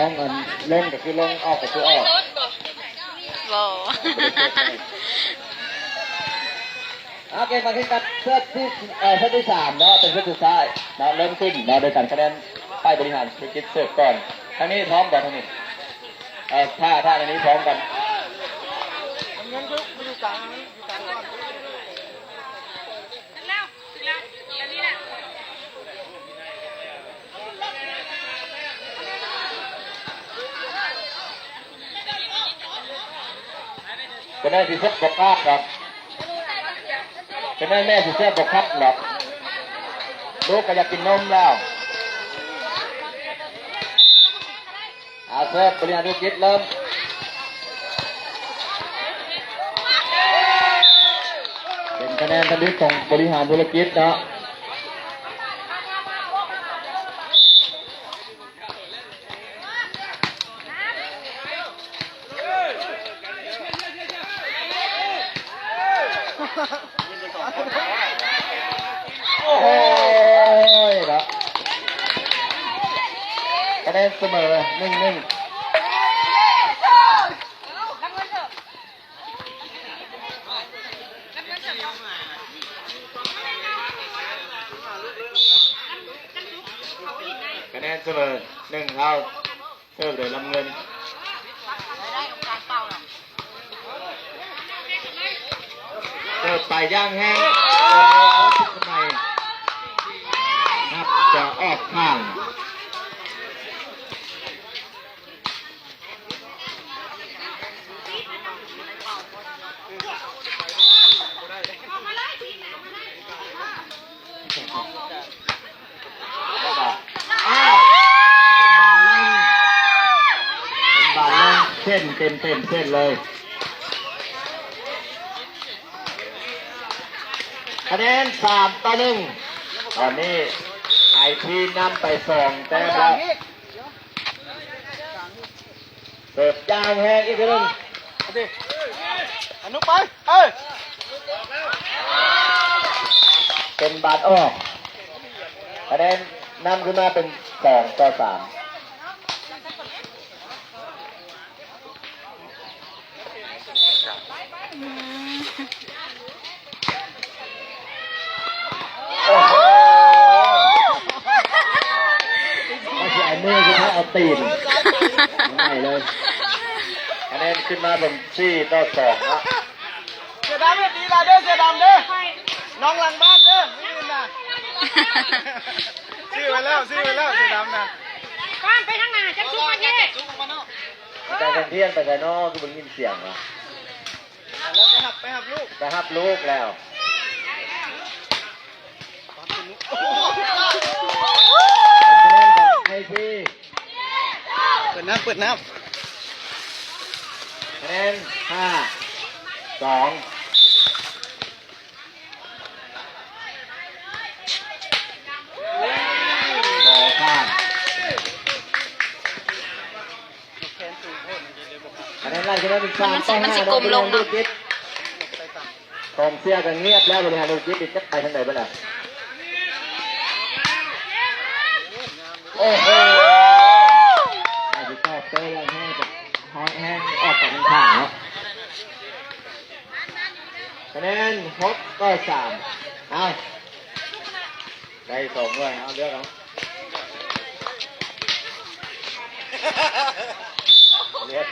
ລົງອັນ ລົງກໍຄືລົງ ອອກກໍຄືອອກ. ບໍ່ ໂອເຄ ມາເກັບກັນເຊດທີ ເອີ ເຊດທີສາມເນາະ ເປັນເຊດສຸດທ້າຍເນາະ. ເລີ່ມຂຶ້ນເນາະ ໂດຍການຄະແນນຝ່າຍບໍລິຫານທຸລະກິດເສີບກ່ອນ. ທາງນີ້ພ້ອມບໍ່ ທາງນີ້? ເອີ ຖ້າ ຖ້າທາງນີ້ພ້ອມກັນ. ກະແນນຊິເສບບໍ່ຂາດດອກ. ກະແນນແມ່ຊິເສບບໍ່ຂາດດອກ. ລູກກໍຢາກກິນນົມແລ້ວ. ອາ ເສີບ ບໍລິຫານທຸລະກິດເລີ່ມ. ເປັນຄະແນນທຳອິດຂອງບໍລິຫານທຸລະກິດເນາະ. ໂອ້ໂຫ ເນາະ ຄະແນນສະເໝີ ໜຶ່ງໜຶ່ງ. ຄະແນນສະເໝີ ໜຶ່ງເທົ່າ. ເສີບໂດຍລຳເງິນ ເສີບໄປຢ່າງແຮງ. ໂອ້ໂຫ ນັບຈະອອກຂ້າງ. ອ້າວ ເປັນບານລົງ ເປັນບານລົງເສັ້ນ ເຕັມເສັ້ນເສັ້ນເລີຍ. ຄະແນນສາມຕໍ່ໜຶ່ງ. ຕອນນີ້ໄອທີນຳໄປສອງແຕ້ມແລ້ວ. ເສີບຢ່າງແຮງອີກເທື່ອໜຶ່ງ. ເອົາຕິ ອະນຸໄປ ເອີ ເປັນບານອອກ. ຄະແນນນຳຂຶ້ນມາເປັນສອງຕໍ່ສາມ. ອືມ ໂອ້ໂຫ ວ່າຊິເອົາມືຄືເອົາຕີນ ງ່າຍເລີຍ. ຄະແນນຂຶ້ນມາເປັນສີ່ຕໍ່ສອງເນາະ. ເສືອດຳເຮັດດີຫຼາຍເດີ ເສືອດຳເດີ ນ້ອງຫຼັງບ້ານເດີ ມື້ອື່ນນະ. ຊື້ໄວ້ແລ້ວ ຊື້ໄວ້ແລ້ວ ເສືອດຳນະ. ຂ້າມໄປທາງໜ້າ ຈັກຊຸກມາເທ. ອາຈານຈັນທຽນໄປໃສນໍ ຄືບໍ່ໄດ້ຍິນສຽງວະ? ແລ້ວໄປຮັບ ໄປຮັບລູກ ໄປຮັບລູກແລ້ວ. ເປັນຄະແນນຂອງໄອທີ. ເປີດນ້ຳ ເປີດນ້ຳ. ຄະແນນຫ້າສອງ. ຄະແນນໄລ່ຂຶ້ນມາເປັນສາມຕໍ່ຫ້າ. ມັນ ມັນຊິກົ້ມລົງເນາະ. ກອງເຊຍກໍງຽບແລ້ວ ບໍລິຫານທຸລະກິດຈັກໄປທາງໃດເບິດລະ. ໂອ້ໂຫ ໄດ້ຊິຕອບໂຕ້ຢ່າງແຮງ ແຮງອອກໄປທາງຂ້າງເນາະ. ຄະແນນຫົກຕໍ່ສາມ. ເອົາ ໄດ້ສອງໜ່ວຍ ເອົາເລືອກເອົາ. ເລືອກ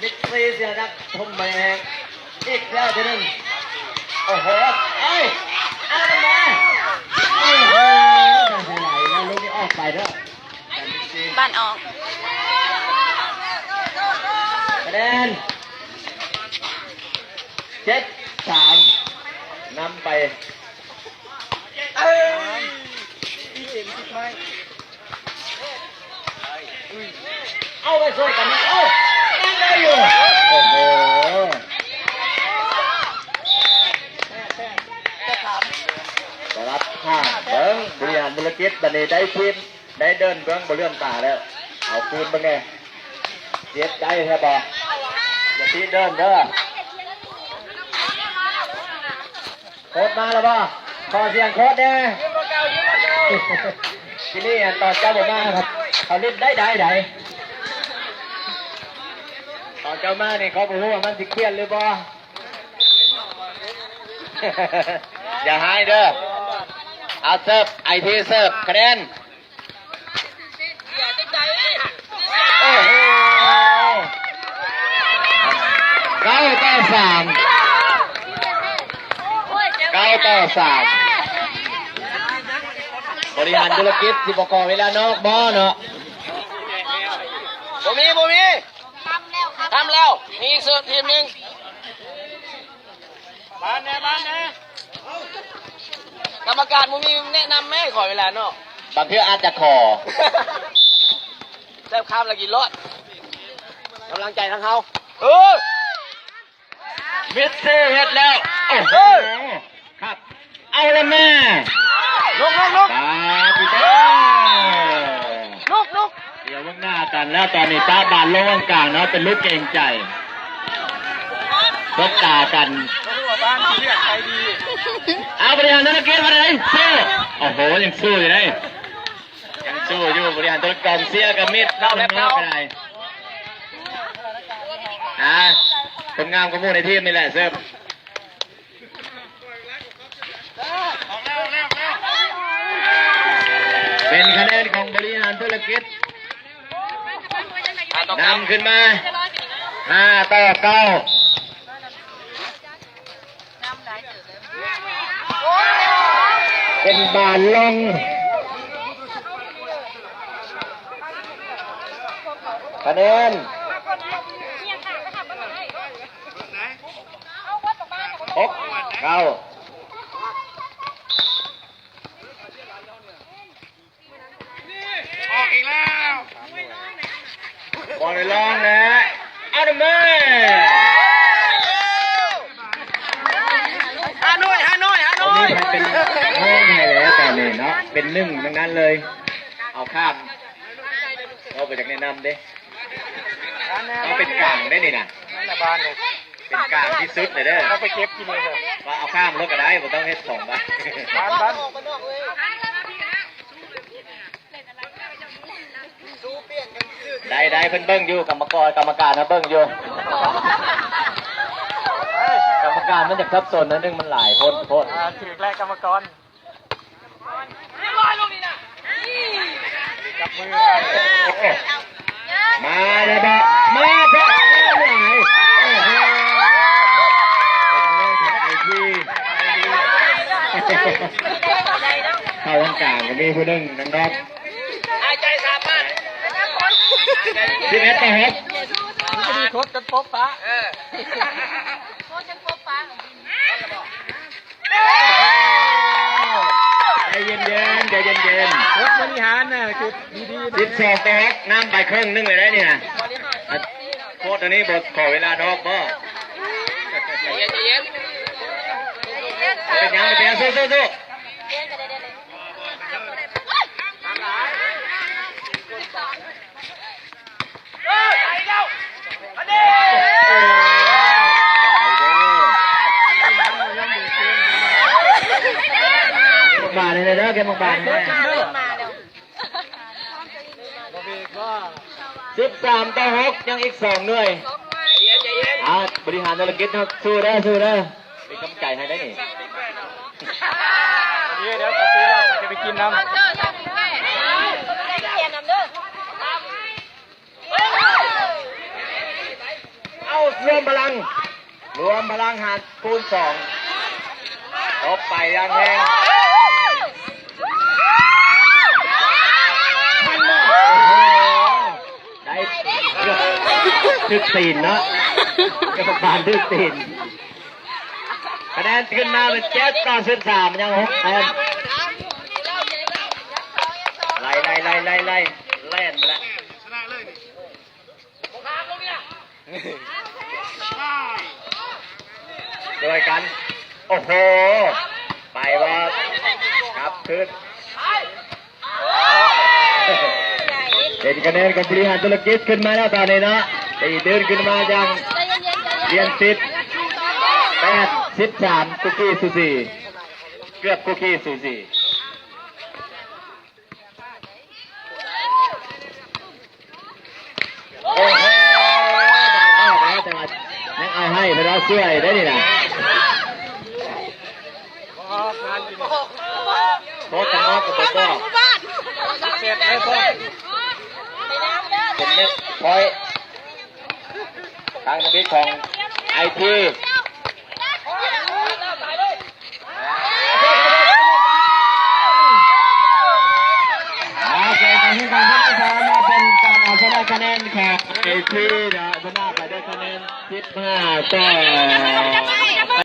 ມິກຊີເສຍນັກ ທົມໄປແຮງອີກແລ້ວເທື່ອໜຶ່ງ. ໂອ້ໂຫ ເອົ້າ ເອົາມາ ໂອ້ໂຫ ໄດ້ຫຼາຍແລ້ວ ລູກນີ້ອອກໄປເດີ. ບ້ານອອກ. ຄະແນນເຈັດສາມ ນຳໄປ. ເອີຍ ອີເອັມ ຕິດໄມ້. ເອົາໄປຊ່ວຍກັນ ເອົາ ຍັງໄດ້ຢູ່. ໂອ້ໂຫ ສະລັບຂ້າງ ເບິ່ງ ບໍລິຫານທຸລະກິດ ບັດນີ້ໄດ້ທີມ ໄດ້ເດີນເບິ່ງ ບໍ່ເຫຼືອມຕາແລ້ວ. ເອົາຄືນເບິ່ງແດ່ ເຈັບໃຈແທ້ບໍ່? ຢ່າຕິເດີນເດີ. ໂຄ້ດມາແລ້ວບໍ່? ຂໍສຽງໂຄ້ດແດ່. ທີນີ້ອັນຕອນເຈົ້າບໍ່ມາ ເຂົາຫຼິ້ນໄດ້ໄດ້ໃດ. ຕອນເຈົ້າມານີ້ ເຂົາບໍ່ຮູ້ວ່າມັນຊິຂຽນຫຼືບໍ່. ຢ່າຮ້າຍເດີ. ເອົາ ເສີບ ໄອທີ ເສີບ ຄະແນນ. ໂອ້ໂຫ ເກົ້າຕໍ່ສາມ ເກົ້າຕໍ່ສາມ. ບໍລິຫານທຸລະກິດຊິບໍ່ຂໍເວລານອກບໍ່ເນາະ? ບໍ່ມີ ບໍ່ມີ. ທຳແລ້ວ ມີອີກເສີບທີມໜຶ່ງ. ບານແດ່ ບານແດ່. ກຳມະການບໍ່ມີແນະນຳແມ້ ຂໍເວລາເນາະ. ບາງເທື່ອອາດຈະຂໍ. ແຊບຄາມລະກິນໂລດ. ກຳລັງໃຈທາງເຮົາ. ເອີ ມິດຊີເຮັດແລ້ວ. ໂອ້ໂຫ ຄັບ ເອົາລະແມ່. ລຸກ ລຸກ ລຸກ ສາມ ປີເຕີ ລຸກ ລຸກ. ດຽວເບິ່ງໜ້າກັນແລ້ວ ຕອນນີ້ປະບານລົງກາງເນາະ ເປັນລູກເກງໃຈ ສົບຕາກັນ. ເອົາ ບໍລິຫານທຸລະກິດວ່າໃດ? ສູ້. ໂອ້ໂຫ ຍັງສູ້ຢູ່ເດ້ ຍັງສູ້ຢູ່. ບໍລິຫານທຸລະກິດ ກອງເຊຍກໍມິດເນາະ ທາງນອກກໍໄດ້. ອ່າ ຄົນງາມກວ່າໝູ່ໃນທີມນີ້ແຫຼະ ເສີບ. ເປັນຄະແນນຂອງບໍລິຫານທຸລະກິດ ນຳຂຶ້ນມາ ຫ້າຕໍ່ເກົ້າ. ເປັນບານລົງ ຄະແນນ ຫົກເກົ້າ. ອອກອີກແລ້ວ ບໍ່ໄດ້ລອງແລ້ວ. ເອົາເດີແມ່. ຫ້າໜ່ວຍ ຫ້າໜ່ວຍ ຫ້າໜ່ວຍ. ບໍ່ມີໃຜເປັນຮອງໃຫ້ແລ້ວຕອນນີ້ເນາະ ເປັນໜຶ່ງທັງນັ້ນເລີຍ. ເອົາຂ້າມ ເຮົາບໍ່ຢາກແນະນຳເດ້. ເຮົາເປັນກາງໄດ້ນີ້ນະ ບ້ານເລີຍ ເປັນກາງທີ່ສຸດເລີຍເດີ. ເຮົາໄປເກັບກິນເອງເດີ ວ່າເອົາຂ້າມລົດກໍໄດ້ ບໍ່ຕ້ອງເຮັດສອງບ້ານ ບ້ານ ບ້ານ. ໄດ້ ໄດ້ ເພິ່ນເບິ່ງຢູ່ ກຳມະກອນ ກຳມະການເຮົາເບິ່ງຢູ່. ກຳມະການມັນຢາກສັບສົນໜ້ອຍໜຶ່ງ ມັນຫຼາຍຄົນໂພດ. ອ່າ ຖືກແລ້ວກຳມະກອນ. ຈັບມື ມາແລ້ວບໍ ມາແລ້ວ. ໂອ້ໂຫ ເປັນເລື່ອງຂອງໄອທີ ເຂົ້າທາງກາງກໍມີຜູ້ໜຶ່ງ ທາງນອກ. ສິບເອັດຕໍ່ຫົກ ມັນກໍດີໂຄດຈົນປົບປະ ເອີ ໂຄດຈົນປົບປະ. ໃຈເຢັນໆ ໃຈເຢັນໆ. ກົດບໍລິຫານນະ ຄືດີໆ ສິບສອງຕໍ່ຫົກ ນຳໄປເຄິ່ງໜຶ່ງເລີຍໄດ໋ນີ້ນະ. ໂຄດອັນນີ້ບໍ່ຂໍເວລານອກບໍ? ໃຈເຢັນໆ ເປັນຫຍັງ ເປັນຫຍັງ ສູ້ໆໆ. ໝາກບານໃຫ້ແດ່ເດີ ເກັບໝາກບານໃຫ້ແດ່. ສິບສາມຕໍ່ຫົກ ຍັງອີກສອງໜ່ວຍ. ເອົາ ບໍລິຫານທຸລະກິດເນາະ ສູ້ເດີ ສູ້ເດີ. ເປັນກຳລັງໃຈໃຫ້ໄດ໋ນີ້. ດຽວ ດຽວ ຈະໄປກິນນຳ. ເອົາ ລວມພະລັງ ລວມພະລັງຫານຄູນສອງ ຕົບໄປຢ່າງແຮງ. ໂອ້ໂຫ ໄດ້ ຖືກຕີນເນາະ ກຳມະການຖືກຕີນ. ຄະແນນຂຶ້ນມາເປັນເຈັດຕໍ່ສິບສາມ ຍັງຫົກແຕ້ມ. ໄລ່ ໄລ່ ໄລ່ ໄລ່ ໄລ່ ແລ່ນມາແລ້ວ. ດ້ວຍກັນ ໂອ້ໂຫ ໄປບໍ່ ກັບຄືນ. ເປັນຄະແນນຂອງບໍລິຫານທຸລະກິດຂຶ້ນມາແລ້ວຕອນນີ້ເນາະ ຕີຕື່ນຂຶ້ນມາຢ່າງລຽນຕິດ. ແປດສິບສາມ ຄຸກກີ້ສູສີ ເກືອບຄຸກກີ້ສູສີ. ຊ່ວຍໄດ້ນີ້ນະ ໂຄດທາງນອກກໍບໍ່ບອກ ເປັນເນັດພອຍ ທາງທຳອິດຂອງໄອທີ ອາ ເກມການແຂ່ງຂັນຄັ້ງທີ່ສາມເນາະ ເປັນການເອົາຊະນະຄະແນນຂອງເອຊີເນາະ ຊະນະໄປດ້ວຍຄະແນນສິບຫ້າຕໍ່